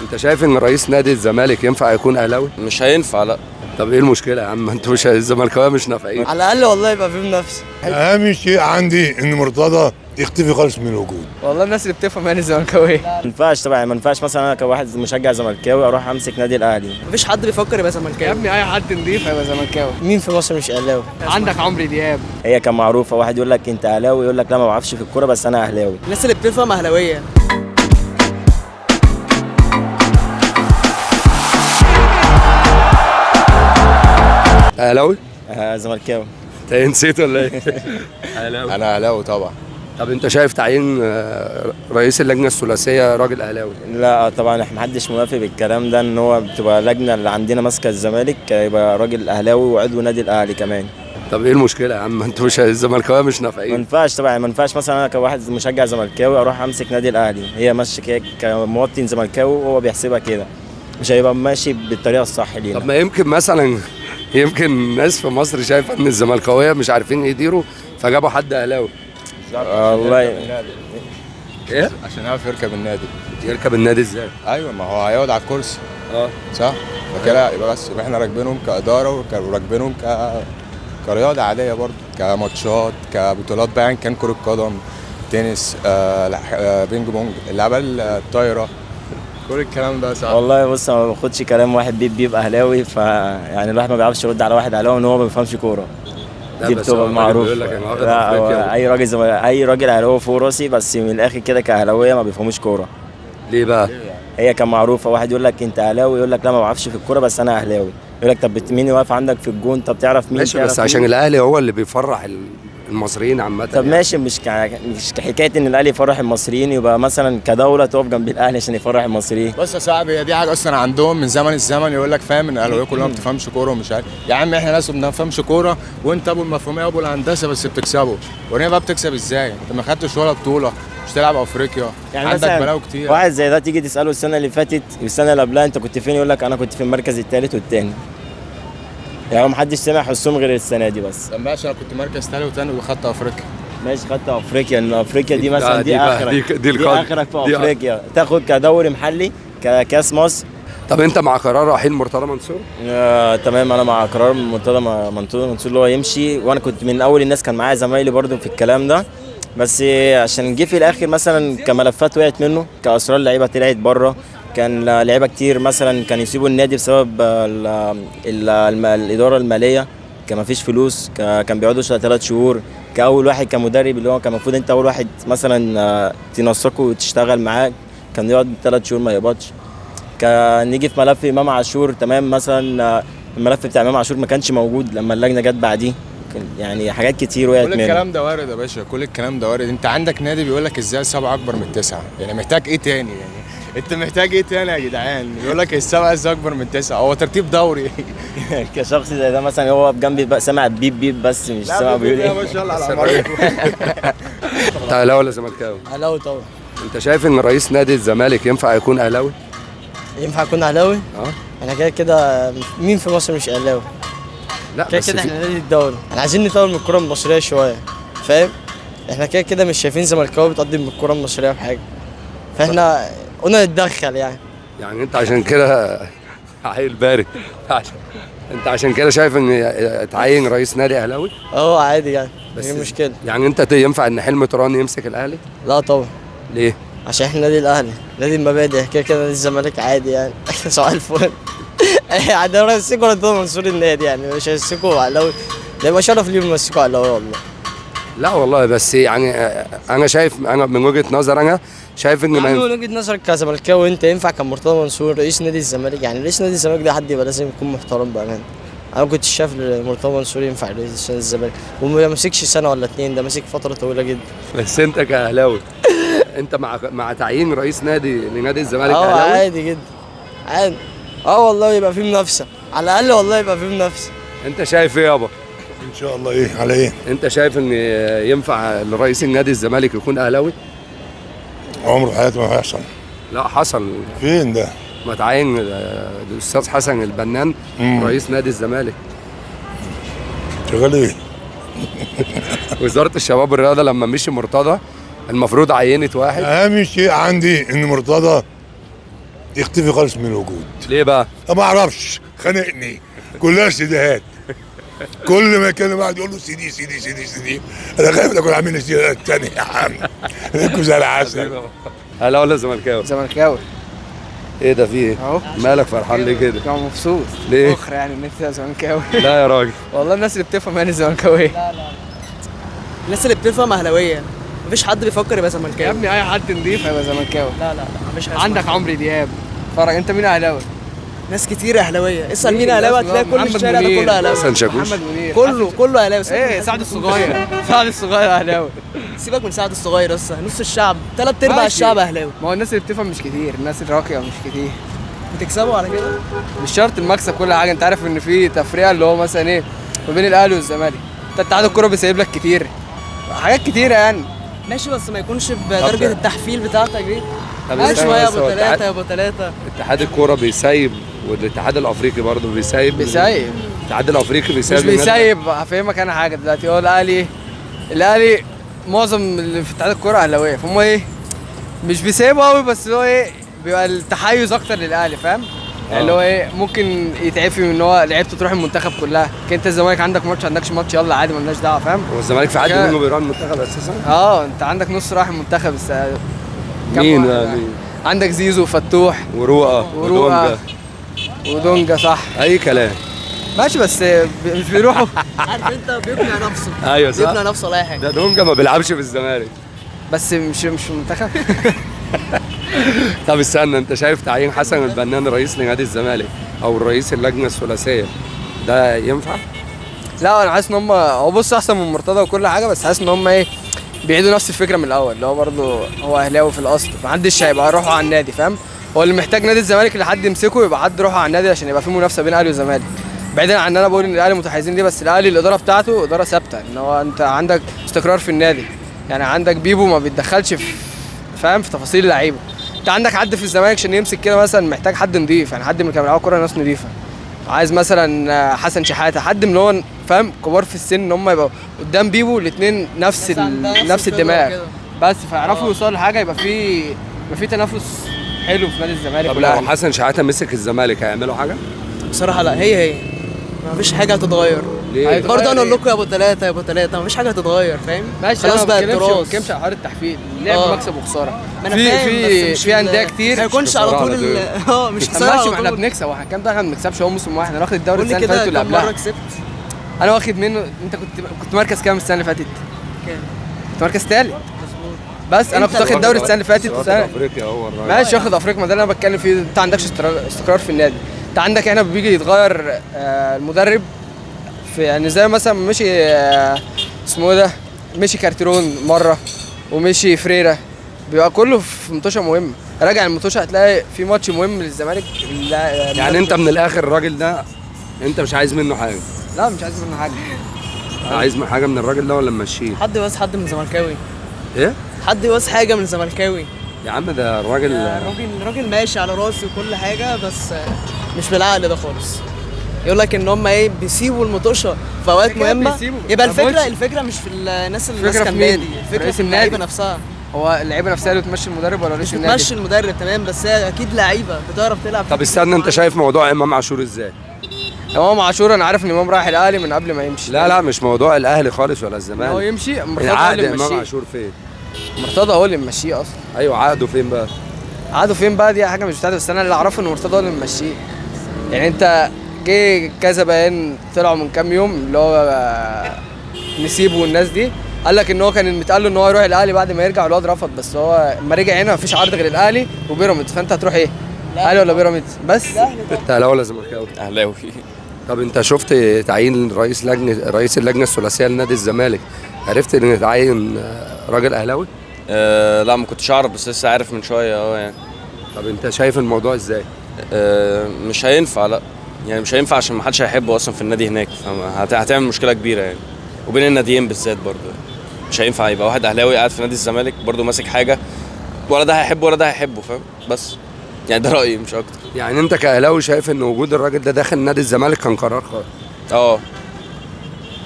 انت شايف ان رئيس نادي الزمالك ينفع يكون اهلاوي؟ مش هينفع. لا. طب ايه المشكلة يا عم؟ انتوا مش الزملكاويه مش نافعين. على الاقل والله يبقى في منافسه. اهم شيء عندي ان مرتضى يختفي خالص من الوجود. والله الناس اللي بتفهم يعني الزملكاويه. ما ينفعش طبعا، ما ينفعش مثلا انا كواحد مشجع زملكاوي اروح امسك نادي الاهلي. مفيش حد بيفكر يبقى زملكاوي يا ابني، اي حد نضيف هيبقى زملكاوي. مين في مصر مش اهلاوي؟ عندك عمرو دياب. هي كان معروفة، واحد يقول لك انت اهلاوي يقول لك لا ما بعرفش في الكورة بس انا اهلاوي. الناس اللي بتفهم اهلاويه. اهلاوي؟ آه زملكاوي. انت إيه، نسيت ولا ايه؟ اهلاوي. انا اهلاوي طبعا. طب انت شايف تعيين رئيس اللجنة الثلاثية راجل اهلاوي؟ لا طبعا، احنا محدش موافق بالكلام ده، ان هو بتبقى لجنة اللي عندنا ماسكه الزمالك يبقى راجل اهلاوي وعضو نادي الاهلي كمان. طب ايه المشكلة يا عم؟ انتوا مش الزملكاويه مش ما نافعين. ينفعش طبعا، ما ينفعش مثلا انا كواحد مشجع زملكاوي اروح امسك نادي الاهلي. هي ماشية كده كمواطن زملكاوي وهو بيحسبها كده، مش هيبقى ماشي بالطريقة الصح لينا. طب ما يمكن مثلا، يمكن ناس في مصر شايفه ان الزملكاويه مش عارفين يديروا فجابوا حد اهلاوي. والله ايه؟ عشان يعرف يركب النادي. يركب النادي ازاي؟ ايوه، ما هو هيقعد على الكرسي. اه صح، فكده يبقى بس يبقى احنا راكبينهم كادارة وراكبينهم كرياضه عادية برضه، كماتشات، كبطولات بقى، كان كره قدم، تنس، بينج بونج، اللعبة الطايره، كل الكلام ده صح. والله بص، أنا ما باخدش كلام واحد بيب بيب اهلاوي، ف يعني الواحد ما بيعرفش يرد على واحد اهلاوي ان هو ما بيفهمش كورة. لا دي بس هو بتبقى الراجل معروف. بيقول لك انا واخد لا، هو افريقيا. اي راجل اي راجل اهلاوي فوق راسي، بس من الاخر كده كاهلاويه ما بيفهموش كورة. ليه بقى؟ هي كان معروفة، واحد يقول لك انت اهلاوي يقول لك لا ما بعرفش في الكورة بس انا اهلاوي. يقول لك طب مين واقف عندك في الجون؟ طب تعرف مين؟ ماشي، تعرف بس عشان مين؟ الاهلي هو اللي بيفرح المصريين عامة. طب يعني. ماشي، مش حكاية ان الاهلي يفرح المصريين، يبقى مثلا كدولة تقف جنب الاهلي عشان يفرح المصريين. بس يا صاحبي، هي دي حاجة اصلا عندهم من زمن الزمن، يقول لك فاهم ان الاهلاوية كلها ما بتفهمش كورة ومش عارف. يا عم احنا ناس ما بنفهمش كورة، وانت ابو المفهوميه وابو الهندسة، بس بتكسبوا. ورينا بقى بتكسب ازاي؟ انت ما خدتش ولا بطوله، مش تلعب افريقيا، يعني عندك مثلا بلاوي كتير. واحد زي ده تيجي تساله السنة اللي فاتت والسنة اللي قبلها انت كنت فين، يقول لك انا كنت في المركز الثالث والثاني. يعني هو محدش سمع حسهم غير السنة دي بس. طب ماشي، انا كنت مركز ثالث وثاني وخدت افريقيا. ماشي، خدت افريقيا، ان افريقيا دي مثلا لا، دي, دي بقى- اخرك، دي القاضي. اخرك في دي افريقيا، تاخد كدوري محلي ككاس مصر. طب انت مع قرار رحيل مرتضى منصور؟ تمام، انا مع قرار مرتضى منصور اللي هو يمشي، وانا كنت من اول الناس، كان معايا زمايلي برضو في الكلام ده، بس عشان جه في الاخر مثلا كملفات وقعت منه، كاسرار لعيبة طلعت بره، كان لعيبة كتير مثلا كان يسيبوا النادي بسبب الادارة المالية، كان مفيش فلوس، كان بيقعدوا 3 شهور. كاول واحد كمدرب اللي هو كان المفروض انت اول واحد مثلا تنسقه وتشتغل معاه، كان يقعد 3 شهور ما يقبضش. كان نيجي في ملف امام عاشور، تمام، مثلا الملف بتاع امام عاشور ما كانش موجود لما اللجنة جت بعديه، يعني حاجات كتير وقعت كل منه. الكلام ده وارد يا باشا، كل الكلام ده وارد. انت عندك نادي بيقول لك ازاي السبعة اكبر من التسعة، يعني محتاج ايه تاني؟ يعني انت محتاج ايه تاني يا جدعان؟ يقول لك السبعة ازاي اكبر من التسعة، هو ترتيب دوري. كشخص زي ده مثلا هو واقف جنبي بقى سامع بيب بيب بس مش سامع بيقول يا ايه. ما شاء الله على عمرك. انت اهلاوي ولا زملكاوي؟ اهلاوي طبعا. انت شايف ان رئيس نادي الزمالك ينفع يكون اهلاوي؟ ينفع يكون اهلاوي؟ اه. احنا كده كده مين في مصر مش اهلاوي؟ لا كده بس كده احنا نادي الدوري، احنا عايزين نطور من الكره المصرية شوية، فاهم؟ احنا كده كده مش شايفين زملكاوي بتقدم من الكره المصرية في حاجة، فاحنا قلنا نتدخل يعني. يعني انت عشان كده عيل بارد. انت عشان كده شايف ان تعين رئيس نادي اهلاوي؟ اه عادي يعني، بس مش مشكلة. يعني انت ينفع ان حلمي طيران يمسك الاهلي؟ لا طبعا. ليه؟ عشان احنا نادي الاهلي، نادي المبادئ، كده كده نادي الزمالك عادي يعني. صباح الفل. يعني يمسكوا رضا منصور النادي يعني، مش هيمسكوا علاوي، ده يبقى شرف ليهم يمسكوا علاوي والله. لا والله، بس يعني انا شايف، انا من وجهة نظر انا شايف ان يا ما عم من وجهة نظرك كزملكاوي انت ينفع كان مرتضى منصور رئيس نادي الزمالك؟ يعني رئيس نادي الزمالك ده حد يبقى لازم يكون محترم بأمانة. انا ما كنتش شايف مرتضى منصور ينفع رئيس نادي الزمالك، وما مسكش سنة ولا اتنين، ده مسك فترة طويلة جدا. بس انت كاهلاوي انت مع تعيين رئيس نادي لنادي الزمالك اه اهلاوي؟ عادي جدا، عادي. اه والله يبقى في منافسة، على الأقل والله يبقى في منافسة. انت شايف ايه يابا؟ ان شاء الله. ايه على ايه؟ انت شايف ان ينفع لرئيس النادي الزمالك يكون اهلاوي؟ عمره في حياته ما هيحصل. لا حصل. فين ده؟ ما تعين الاستاذ حسن البنان رئيس نادي الزمالك. شغال ايه؟ وزارة الشباب والرياضة لما مشي مرتضى المفروض عينت واحد. اهم شيء عندي ان مرتضى يختفي خالص من الوجود. ليه بقى؟ ما اعرفش، خانقني كلها سيديهات. كل ما يكلم واحد يقول له سي دي سي دي سي دي سي دي. انا خايف اكون عامل سي دي الثاني يا عم. لكم زي العسل. اهلاوي ولا زملكاوي؟ زملكاوي. ايه ده في ايه؟ اهو. مالك فرحان ليه كده؟ كان مبسوط. ليه؟ فخر يعني ان انت زملكاوي. لا يا راجل. والله الناس اللي بتفهم يعني زملكاويه. لا لا، الناس اللي بتفهم اهلاويه، مفيش حد بيفكر يبقى زملكاوي. يا ابني اي حد نضيف هيبقى زملكاوي. لا لا لا، مفيش حاجة. عندك عمرو دياب، اتفرج انت مين اهلاوي؟ ناس كتير اهلاويه، اسال مين اهلاوي هتلاقي كل الشارع ده كله اهلاوي. حسن شاكوش، محمد منير، كله اهلاوي. ايه سعد الصغير، سعد الصغير اهلاوي. سيبك من سعد الصغير، بس نص الشعب، ثلاث ارباع الشعب اهلاوي. ما هو الناس اللي بتفهم مش كتير، الناس الراقية مش كتير. بتكسبوا على كده؟ مش شرط المكسب كل حاجة، انت عارف ان في تفرقه اللي هو مثلا ايه ما بين الاهلي والزمالك، انت اتحاد الكورة بيسيب لك كتير حاجات كتيرة يعني. ماشي، بس ما يكونش بدرجة التحفيل بتاعتك دي. طب شوية يا ابو ثلاثة يا ابو ثلاثة. اتحاد الكورة بيسيب، والاتحاد الافريقي برضه بيسيب. بيسيب. الاتحاد الافريقي بيسيب. مش بيسيب، هفهمك انا حاجة دلوقتي. هو الاهلي معظم اللي في اتحاد الكورة اهلاويه، فهم ايه مش بيسيبوا قوي، بس هو ايه بيبقى التحيز اكتر للاهلي، فاهم؟ يعني اللي هو ايه ممكن يتعفي من ان هو لعيبته تروح المنتخب كلها، لكن انت الزمالك عندك ماتش عندكش ماتش يلا عادي مالناش دعوه، فاهم؟ هو الزمالك في حد منه بيروح المنتخب اساسا؟ اه انت عندك نص راح المنتخب. مين بقى؟ مين؟ عندك زيزو وفتوح وروقه ودونجا. ودونجا صح. اي كلام. ماشي بس مش بيروحوا. عارف انت بيقنع نفسه. ايوه صح، بيقنع نفسه ولا اي حاجة. ده دونجا ما بيلعبش في الزمالك. بس مش في المنتخب. طب استنى، انت شايف تعيين حسن البنان رئيس لنادي الزمالك او رئيس اللجنة الثلاثية ده ينفع؟ لا انا حاسس ان هم هو بص احسن من مرتضى وكل حاجة، بس حاسس ان هم ايه بيعيدوا نفس الفكرة من الاول، اللي هو برضه هو اهلاوي في الاصل، محدش هيبقى روحه على النادي، فاهم؟ هو اللي محتاج نادي الزمالك اللي حد يمسكه يبقى حد روحه على النادي عشان يبقى في منافسه بين اهلي وزمالك. بعيدا عن ان انا بقول ان الاهلي متحيزين ليه، بس الاهلي الادارة بتاعته ادارة ثابتة، ان هو انت عندك استقرار في النادي، يعني عندك بيبو ما بيتدخلش في فاهم في تفاصيل اللعيبة. انت عندك حد في الزمالك عشان يمسك كده مثلا محتاج حد نضيف، يعني حد من اللي كانوا بيلعبوا كورة ناس نضيفه، عايز مثلا حسن شحاته، حد من هو فاهم كبار في السن ان هم يبقوا قدام بيبو الاثنين نفس نفس الدماغ بس، فيعرفوا يوصلوا لحاجة، يبقى في تنافس حلو في نادي الزمالك. طب لو حسن شحاته مسك الزمالك هيعملوا حاجة؟ بصراحة لا، هي ما فيش حاجة هتتغير. ليه؟ برضه انا اقول لكم يا ابو ثلاثة يا ابو ثلاثة ما فيش حاجة هتتغير، فاهم؟ ماشي خلاص بقى التراث. ما بتكلمش على حوار التحفيل، لعب مكسب وخسارة. في في اندية كتير ما يكونش على طول مش خسارة. ماشي، ما احنا بنكسب، واحنا كام ده احنا ما بنكسبش، هو موسم واحد انا واخد الدوري السنة اللي فاتت واللي قبلها. مرة كسبت؟ انا واخد منه. انت كنت مركز كام السنة اللي فاتت؟ كام؟ كنت مركز ثالث. مظبوط. بس انا كنت واخد الدوري السنة اللي فاتت. واخد افريقيا هو الراجل. ماشي واخد افريقيا، ما ده اللي انا بتكلم فيه. انت ما عندكش استقرار في النادي. انت عندك هنا بيجي يتغير المدرب في يعني زي مثلا مشي اسمه ده، مشي كارتيرون مرة ومشي فريرة، بيبقى كله في مطوشه مهمة. راجع المطوشه هتلاقي في ماتش مهم للزمالك. يعني انت من الاخر الراجل ده انت مش عايز منه حاجة؟ لا مش عايز منه حاجة. عايز من حاجة من الراجل ده ولا ممشيه؟ حد بس حد من زملكاوي. ايه؟ حد بس حاجة من زملكاوي يا عم. ده الراجل الراجل ماشي على راسي وكل حاجة، بس مش بالعقل ده خالص. يقول لك ان هم ايه بيسيبوا المطوشه في اوقات مهمة. يبقى الفكرة مش في الناس اللي ماسكه النادي، الفكرة في اللعيبة نفسها. هو اللعيبة نفسها اللي بتمشي المدرب ولا رئيس النادي؟ بتمشي المدرب تمام، بس هي اكيد لعيبة بتعرف تلعب. طب استنى، انت شايف موضوع امام عاشور ازاي؟ امام عاشور انا عارف ان امام رايح الاهلي من قبل ما يمشي. لا لا مش موضوع الاهلي خالص ولا الزمالك. هو يمشي مرتضى هو اللي ممشيه. امام عاشور فين؟ مرتضى هو اللي ممشيه اصلا. ايوه عقده فين بقى؟ عقده فين بقى دي حاجة مش بتاعتي، بس انا اللي اعرفه ان مرتضى هو اللي ممشيه. يعني انت جه كذا بيان طلعوا من كام يوم اللي هو نسيبه والناس دي، قال لك ان هو كان متقال له ان هو يروح الاهلي بعد ما يرجع، الواد رفض. بس هو لما رجع هنا مفيش عرض غير الاهلي وبيراميدز، فانت هتروح ايه؟ اهلي ولا بيراميدز؟ بس انت اهلاوي ولا زملكاوي؟ اهلاوي. طب انت شفت تعيين رئيس اللجنة الثلاثية لنادي الزمالك، عرفت ان تعين راجل اهلاوي؟ لا ما كنتش اعرف، بس لسه عارف من شوية. يعني طب انت شايف الموضوع ازاي؟ مش هينفع. لا يعني مش هينفع عشان ما حدش هيحبه اصلا في النادي هناك، فهتعمل مشكلة كبيرة يعني، وبين الناديين بالذات برضه مش هينفع يبقى واحد اهلاوي قاعد في نادي الزمالك برضه ماسك حاجة، ولا ده هيحبه ولا ده هيحبه، فاهم؟ بس يعني ده رايي مش اكتر. يعني انت كاهلاوي شايف ان وجود الراجل ده داخل نادي الزمالك كان قرار خاطئ؟ اه